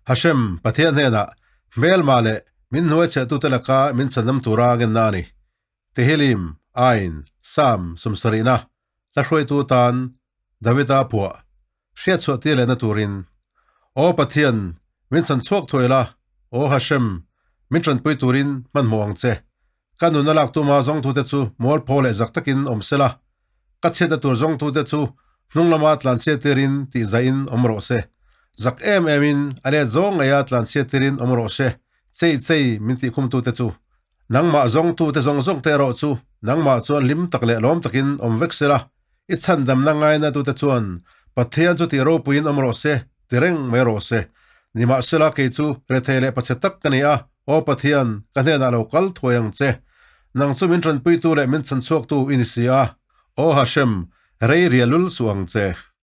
Hashem, Pathian hnenah, hmelma leh min hnuaichhiahtute laka min chhandam tura ngenna a ni. Tehilim, Ain, Sam, sawmsarihna, hla hruaitu tan Davida phuah, hriatchhuah tir lehna turin, Aw Pathian, min chhan chhuak thuai la, Aw Hashem, min tanpui turin hmanhmawh ang che. Ka nuna lak tuma zawngtute chu mualpho leh zak takin awm se la, ka chhiatna tur zawngtute chu hnung lama tlanchhiat tirin tihzaihin awm rawh se. Zak em emin a let zawng ngeia tlanchhiat tirin awm rawh se, chei chei min tihkhumtute chu. Nangmah zawngtute zawng zawngte erawh chu nangmah chuan hlim tak leh lawm takin awm vek se la, i chhandamna ngainatute chuan Pathian chu tih ropuiin awm rawh se, ti reng mai rawh se. Nimahsela kei chu rethei leh pachhe tak ka ni a, Aw Pathian, ka hnenah lo kal thuai ang che. Nang chu min tanpuitu leh min chhanchhuaktu i ni si a. Aw Hashem, rei rialul suh ang che.